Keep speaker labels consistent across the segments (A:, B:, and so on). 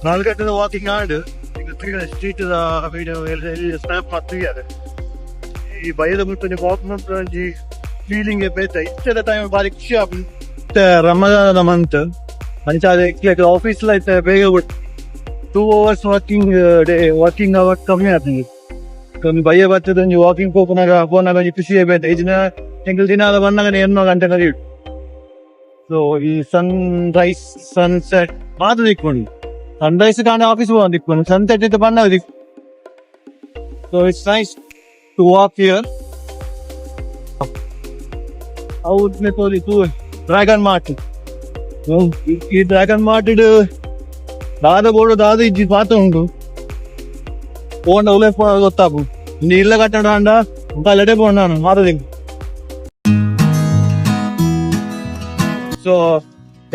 A: ನಾಲ್ಕು ಗಂಟೆದ walking and street video snap ಮಾಡ್ತೀವಿ. ಈ ಬೈದ ಮುಟ್ಟೊಂಜಿ ವಾಕ್ ಒಂಜಿ ಫೀಲಿಂಗ್ ಬೇತೆ. ಇತ್ತೆದ ಟೈಮ್ ಬಾರಿ ಖುಷಿ ಆಪುಂಡು. ಇತ್ತೆ ರಮದಾನದ ಮಂತ್, ಅಂಚಾದ್ ಆಫೀಸ್ ಲ ಇತ್ತೆ ಬೇಗ ಬಿಟ್ಟು 2 hours working day, working hour ಕಮ್ಮಿ ಆತುಂಡು. ಕಮ್ಮಿ ಬಯ್ಯ ಬತ್ತದ ಒಂಜಿ ವಾಕಿಂಗ್ ಪೋಪುನಾಗ ಪೋನಾಗ ಒಂಜಿ ಖುಷಿಯೇ ಬೇತೆ. ಈ ದಿನ ಎಂಕುಲು ದಿನಾಲ ಬನ್ನಗನೆ 8 ಗಂಟೆ ಕರಿಯುಡು. ಸೊ ಈ ಸನ್ ರೈಸ್, ಸನ್ಸೆಟ್ ಮಾತ ದಿಕ್ಕುಂಡು. ಸನ್ ರೈಸ್ ಕಾಂಡೆ ಆಫೀಸ್ ಪೋವೊಂದು ದಿಕ್ಕುಂಡು, ಸನ್ಸೆಟ್ ಇತ್ತೆ ಬನ್ನಗ ದಿಕ್ಕು. So it's nice to walk here. ಅವು ತೋಲಿ ತೂ ಡ್ರ್ಯಾಗನ್ ಮಾರ್ಟ್. ಈ ಡ್ರ್ಯಾಗನ್ ಮಾರ್ಟ್ ದಾದ ಬೋರ್ಡು ದಾದ ಇಜ್ಜಿ, ಪಾತ ಉಂಟು. ಪೋಂಡ ಉಲೆ ಪೋಣ ಗೊತ್ತಾಪು. ಇನ್ನು ಇಲ್ಲ ಕಟ್ಟಡ ಅಂಡ ಕಲ್ಲಡೆ ಪೋಂಡ ನಾನು ಮಾತ. ಸೊ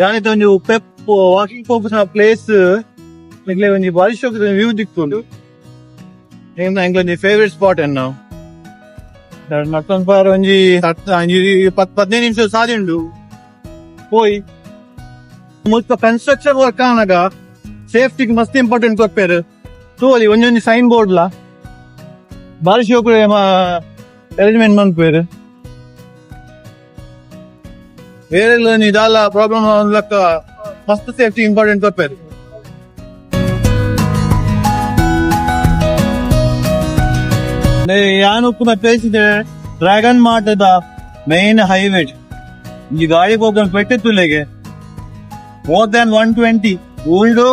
A: ಯಾನಿತ ಒಂಜಿ ಪೆಪ್ ವಾಕಿಂಗ್ ಪೋಪುನ ಪ್ಲೇಸ್. ನಿಕ್ಲೆ ಒಂಜಿ ಬಾರಿ ಶೋಕುದ ವ್ಯೂ ದಿಕ್ಕುಂಡು. ಎಂಕ್ಲ ಫೇವರೇಟ್ ಸ್ಪಾಟ್ ಎನ್ನ. ನಟ್ಟೊಂದು ಪಾರ ಒಂಜಿ ಒಂಜಿ 10 15 ನಿಮಿಷ ಸಾದಿ ಉಂಡು ಪೋಯ್. ಮುಲ್ಪ ಕನ್ಸ್ಟ್ರಕ್ಷನ್ ವರ್ಕ್ ಆನಗ ಸೇಫ್ಟಿಗೆ ಮಸ್ತ್ ಇಂಪಾರ್ಟೆಂಟ್ ಕೊರ್ಪೇರು. ತೂವಲಿ ಒಂಜೊಂಜಿ ಸೈನ್ ಬೋರ್ಡ್ ಲ ಬಾರಿ ಶೋಕು ಅರೇಂಜ್ಮೆಂಟ್ ಮನ್ಪೇರು. ಬೇರೆ ದಾಲ ಪ್ರಾಬ್ಲಮ್ ಲೆಕ್ಕ ಮಸ್ತ್ ಸೇಫ್ಟಿ ಇಂಪಾರ್ಟೆಂಟ್ ಕೊರ್ಪೇರು. ಯಾನ್ ಉಪ್ಪುನ place dragon mart the main highway. ಈ ಗಾಡಿ ಪೋಪುನ ಪೆಟ್ಟೆತ್ತುಲೆಗೆ ಮೋರ್ ದ್ಯಾನ್ 120 ಉಂಡು.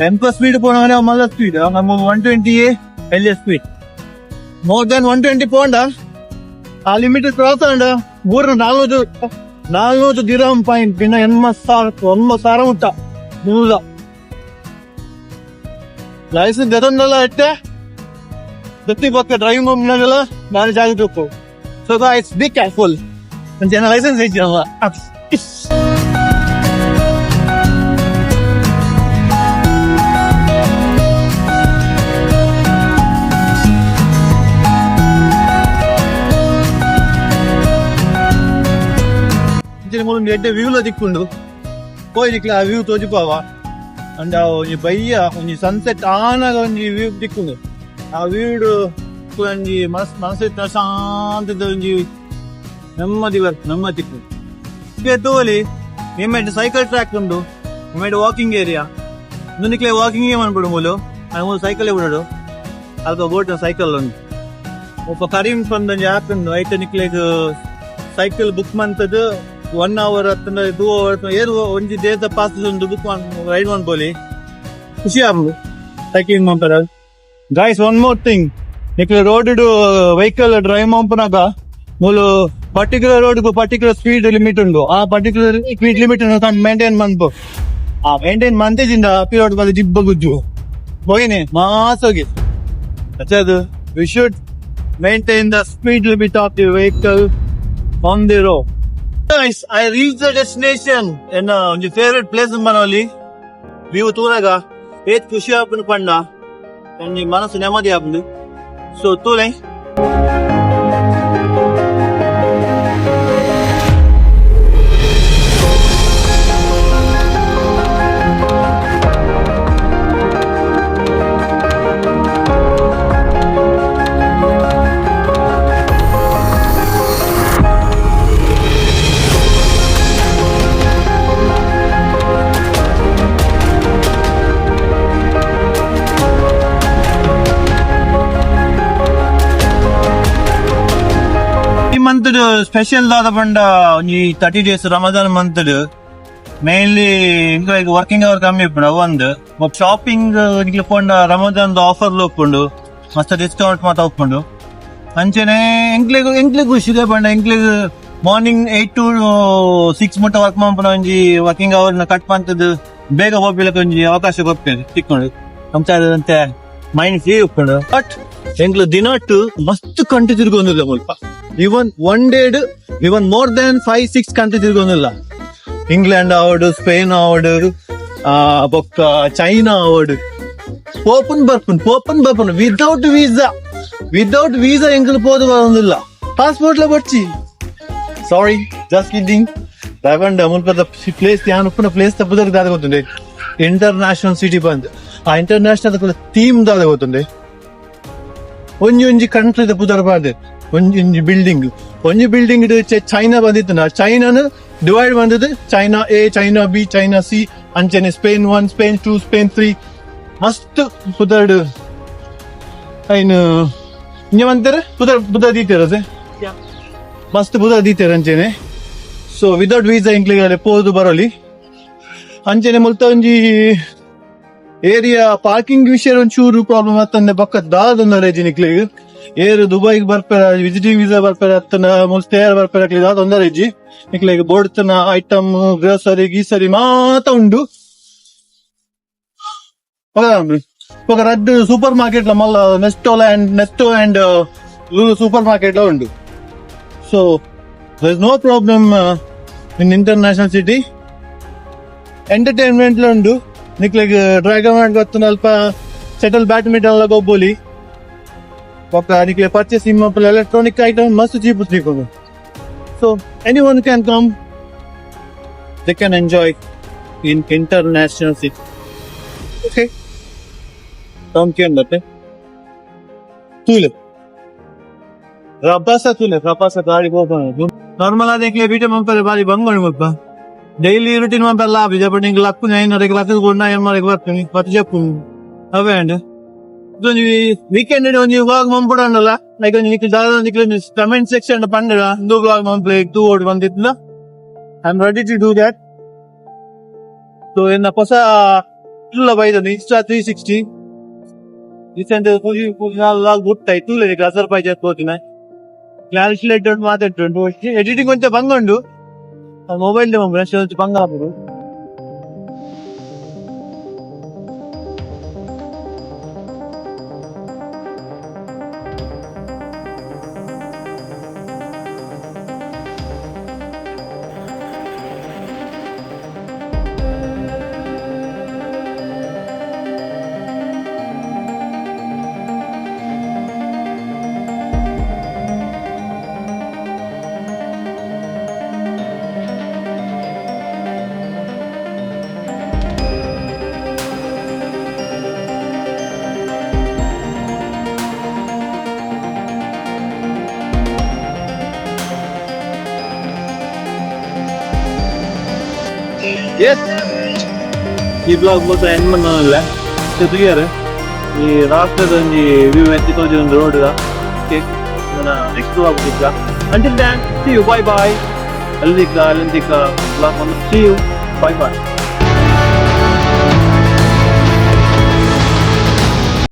A: 10 ಸ್ಪೀಡ್ ಪೋನಗನೆ ಮಲ್ಲ ಸ್ಪೀಡ್. ನಮ್ಮ 120 ಎಲ್ಲಿ speed? More than 120 ಪೋಂಡ, ಆ ಲಿಮಿಟ್ ಕ್ರಾಸ್ ಆಂಡ ಊರು 400 ದಿರಮ್ ಫೈನ್. ಪಿನ್ನ 80,000, 90,000 ಮುಟ್ಟ ನೂಲ. ಲೈಸೆನ್ಸ್ ದೆತೊಂದಲ್ಲ ಇತ್ತೆ ದತ್ತಿ ಪಕ್ಕ ಡ್ರೈವಿಂಗ್ ಮನ್ಪುನಗಲ ನಾನು ಜಾಗ್ರತೆ ಉಪ್ಪು. So guys, be careful. ಜನ ಲೈಸೆನ್ಸ್ ಇಜ್ಜಿ. ಇಂಚಿನ ಮೂಲೊಂದು ಎಡ್ಡೆ ವ್ಯೂ ಲ ದಿಕ್ಕುಂಡು. ಪೋಯಿ ನಿಕ್ಲೆ ಆ ವ್ಯೂ ತೋಜಿಪಾವ. ಅಂಡ ಒಂಜಿ ಬಯ್ಯ ಒಂಜಿ ಸನ್ಸೆಟ್ ಆನಗ ಒಂಜಿ ವ್ಯೂ ದಿಕ್ಕುಂಡು. ಆ ವ್ಯೂಡ್ ಒಂಜಿ ಮನಸ್ ಮನಸ್ಸು ಶಾಂತದ ಒಂಜಿ ನೆಮ್ಮದಿ ಬರ್ ನೆಮ್ಮದಿ ತಿಕ್ಕು. ತೋಲಿ ನಿಮ್ಮೆಟ್ ಸೈಕಲ್ ಟ್ರ್ಯಾಕ್ ಉಂಡು, ನಿಮ್ಮೆಟ್ ವಾಕಿಂಗ್ ಏರಿಯಾ. ನಿಕ್ಲೆ ವಾಕಿಂಗ್ ಮನ್ಪುಡು ಮೂಲು. ಮೂಲು ಸೈಕಲ್ ಬಿಡೋಡು. ಅಲ್ಪ ಬೋಟ್ ಸೈಕಲ್ ಉಂಡು. ಒಬ್ಬ ಕರೀಂ ಪಂದ್ ಒಂಜಿ ಆಪ್ ಉಂಡು. ಐತ ನಿಕ್ಲೆಗ್ ಸೈಕಲ್ ಬುಕ್ ಮಂತದ್ದು 1 ಅವರ್ ಅತ್ತಂಡ 2 ಅವರ್ ಏರು ಒಂಜಿ ಡೇದ ಪಾಸ್ ಉಂಡು. ಬುಕ್ ರೈಡ್ ಮನ್ಪೊಲಿ, ಖುಷಿ ಆಪುಂಡು ಸೈಕ್ಲಿಂಗ್ ಮನ್ಪರ. Guys, one more thing. ನಿಕ್ಲೆ road vehicle drive ಮನ್ಪುನಾಗ ಮೂಲು particular road particular speed limit ಉಂಡು. ಆ particular speed limit maintain ಮನ್ಪು. ಆ ಮೇಂಟೈನ್ ಮಂತೇಜಿಂದ ರೋಡ್ ಬಂದು ಜಿಬ್ಬ ಗುಜ್ಜು ಹೋಗಿನಿ ಮಾಸೋಗಿ ಅದು. We should maintain the speed limit of the vehicle on the road. Guys, I reached the destination. ಎನ್ನ ಒಂಜಿ ಫೇವರೇಟ್ ಪ್ಲೇಸ್ ಮನೋಲಿ. ವ್ಯೂ ತೂನಗ ಏತ್ ಖುಷಿ ಆಪುಂಡು ಪಂಡ ಒಂಜಿ ಮನಸ್ಸು ನೆಮ್ಮದಿ ಆಪುಂಡು. ಸೊ ತೂಲೆ. ಈ ಮಂತ್ ಸ್ಪೆಷಲ್ ದಾದ ಪಂಡ ಒಂಜಿ 30 days Ramadan month mainly working hour ಕಮ್ಮಿ ಉಪ್ಪುಂಡು. ಅವು ಒಂದು ಶಾಪಿಂಗ್ ನಿಕ್ಲೆ ಪೋಂಡ ರಮದಾನ್ ಆಫರ್ ಉಪ್ಪುಂಡು, ಮಸ್ತ್ ಡಿಸ್ಕೌಂಟ್ ಮಾತ ಉಪ್ಪುಂಡು. ಅಂಚನೆ ಎಂಕ್ಲೆಗ್ ಎಂಕ್ಲೆಗ್ ಖುಷಿ ಪಂಡ ಎಂಕ್ಲೆಗ್ ಮಾರ್ನಿಂಗ್ 8 ಟು 6 ಮುಟ್ಟ ವರ್ಕ್ ಮನ್ಪುನ ಒಂಜಿ working hour cut ಮಂತದ್ದು ಬೇಗ ಹೋಗ್ಲಿಕ್ಕೆ ಒಂಜಿ ಅವಕಾಶ ಕೊರ್ಪೇರು ತಿಕ್ಕೊಂಡು ಅಂತೆ ಮೈಂಡ್ ಫ್ರೀ ಉಪ್ಪುಂಡು. ಬಟ್ ಎಂಕ್ಲು ದಿನಟ್ಟು ಮಸ್ತ್ ಕಂಟ್ರಿ ತಿರ್ಗೊಂದಿಲ್ಲ ಮುಲ್ಪ. Even one day even more than 5-6 country ತಿರ್ಗೊಂದಿಲ್ಲ. England ಆವಡ್, Spain ಆವಡ್, ಬೊಕ್ಕ ಚೈನಾ ಆವಡ್, ಪೋಪನ್ ಬರ್ಪುನ್ ಪೋಪನ್ ಬರ್ಪುನ್ without visa. Without visa ಎಂಕುಲು ಪೋದು ಬರೋದಿಲ್ಲ. ಪಾಸ್ಪೋರ್ಟ್ ಲ ಬೊಡ್ಚಿ. ಸಾರಿ, ಜಸ್ಟ್ ಕಿಡ್ಡಿಂಗ್. ದಾಯೆಪಂಡ ಮುಲ್ಪದ ಪ್ಲೇಸ್ ಯಾನ್ ಉಪ್ಪುನ ಪ್ಲೇಸ್ ತಪ್ಪುದರ್ ದಾದ ಗೊತ್ತುಂಡೆ? International city bandh. ಆ ಇಂಟರ್ನ್ಯಾಷನಲ್ ಥೀಮ್ ದಾದ ಗೊತ್ತುಂಡೆ. ಒಂಜಿ ಒಂಜಿ ಕಂಟ್ರಿದ ಪುದರ್ ಪಾಡ್ದೆ ಒಂಜಿ ಒಂಜಿ ಬಿಲ್ಡಿಂಗ್. ಒಂಜಿ ಬಿಲ್ಡಿಂಗ್ ಚೈನಾ ಬಂದಿತ್ತು. ಚೈನಾನ ಡಿವೈಡ್ ಬಂದದ್ದು China A, China B, China C, ಅಂಚನೆ ಸ್ಪೇನ್ 1, ಸ್ಪೇನ್ 2, ಸ್ಪೇನ್ 3, ಮಸ್ತ್ ಪುದರ್ಡ್. ಐನ್ ಇಂಜ ಮಂತಾರೆ ಪುದರ್ ಪುದರ್ ದೀತೆರ್ ಅದೇ ಮಸ್ತ್ ಪುದರ್ ದೀತೆರ್ ಅಂಚೆನೆ. ಸೊ ವಿದೌಟ್ ವೀಸಾ ಇಂಕ್ಲಿಗೆ ಪೋದು ಬರೋಲಿ. ಅಂಚೆನೆ ಮುಲ್ತ ಒಂಜಿ ಏರಿಯಾ ಪಾರ್ಕಿಂಗ್ ವಿಷಯ ಒಂಚೂರು ಪ್ರಾಬ್ಲಮ್ ಆತಂದೆ ಬೊಕ್ಕ ದಾದ ನಿಕ್ಲೆಗ್. ಏರು ದುಬೈಗ್ ಬರ್ಪೆರ, ವಿಸಿಟಿಂಗ್ ವೀಸಾ ಬರ್ಪೆರ ಅತ್ತನ ಮುಲ್ತ ಏರ್ ಬರ್ಪೆರ, ದಾದ ತೊಂದರೆ ಇಜ್ಜಿ ನಿಕ್ಲೆಗ್. ಬೋಡ್ತನ ಐಟಮ್, ಗ್ರೋಸರಿ ಗೀಸರಿ ಮಾತ ಉಂಡು. ఒక ರಡ್ಡ್ ಸೂಪರ್ ಮಾರ್ಕೆಟ್ ಮಲ್ಲ ನೆಸ್ಟೋ ಅಂಡ್ ಲೂಲು ಸೂಪರ್ ಮಾರ್ಕೆಟ್ ಲ ಉಂಡು. So there is no problem in International City. Entertainment ಲ ಉಂಡು ನಿಕ್ಲೆಗ್. ಡ್ರ್ಯಾಗನ್ ಗೊತ್ತು, ಅಲ್ಪ ಶಟಲ್ ಬ್ಯಾಡ್ಮಿಂಟನ್ ಎಲ್ಲ ಗೊಬ್ಬೊಲಿ. ಬೊಕ್ಕ ನಿಕ್ಲೆ ಪರ್ಚೇಸಿಂಗ್ ಎಲೆಕ್ಟ್ರಾನಿಕ್ ಐಟಮ್ ಮಸ್ತ್ ಚೀಪ್ ತಿಕ್ಕುಂಡು. So anyone can come, they can enjoy in International City. Okay, ಕೇಂದ್ರತೆ ತೂಲೆ, ರಬ್ಬಸ ತೂಲೆ, ರಬ್ಬಸ ಗಾಡಿ ಹೋಗೋಣ. ನಾರ್ಮಲ್ ಆದ ಎಂಕ್ಲೆ ಬೀಟೆ ಮಂಪರೆ ಬಾರಿ ಬಂಗೋಣ ಮುಲ್ಪ. ಡೈಲಿ ರುಟೀನ್ ಮಂಪೆಲ್ಲ ಆಪಿ ಜಪ ನಿಂಗೆ ಲಕ್ಕು ಐನೂರಿಗೆ ಲಕ್ಕ ಕೊಡ್ ಎಮ್ಮರಿಗೆ ಬರ್ತೀನಿ ಪತ್ತು ಜಪ್ಪು ಅವೇ. ಅಂಡ್ ಒಂಜಿ ವೀಕೆಂಡ್ ಒಂಜಿ ವ್ಲಾಗ್ ಮಂಪುಡಂಡಲ್ಲ, ಲೈಕ್ ಒಂಜಿ ನಿಕ್ಲು ದಾದ ನಿಕ್ಲು ಕಮೆಂಟ್ ಸೆಕ್ಷನ್ ಪಂಡರ ಇಂದು ವ್ಲಾಗ್ ಮಂಪ್ಲೆ ತೂ ಓಡ್ ಬಂದಿತ್ತು, I am ready to do that. So ಎನ್ನ ಹೊಸ ಇಲ್ಲ ಬೈದ ಇನ್ಸ್ಟಾ 360 ರೀಸೆಂಟ್ ಗುಟ್ಟಾಯ್ತು ತೂಲೆ ಅಜರ್ಬೈಜಾನ್ ಹೋತಿನ ಕ್ಲಾರಿಟಿ ಲೈಟ್ ಮಾತಾಡ್ತು. ಎಡಿಟಿಂಗ್ ಕೊಂಚ ಬಂಗ ಉಂಡು. ಮೊಬೈಲ್ ಬಂಗ ಆಪುಂಡು. ಎಸ್, ಈ ವ್ಲಾಗ್ ಮೊತ್ತ ಎಂಡ್ ಮನ್ನಲ್ಲ ತೂಯರ್. ಈ ರಾಷ್ಟ್ರದ ಒಂಜಿ ವ್ಯೂ ಎತ್ತಿ ತೋಜಿ ಒಂದು ರೋಡ್. ಓಕೆ, ನೆಕ್ಸ್ಟ್ ವ್ಲಾಗ್ ತಿಕ್ಕ. Until then, see you, bye bye. ಅಲ್ಲಿ ತಿಕ್ಕ, ಅಲ್ಲಿ ತಿಕ್ಕ vlog. See you, bye bye.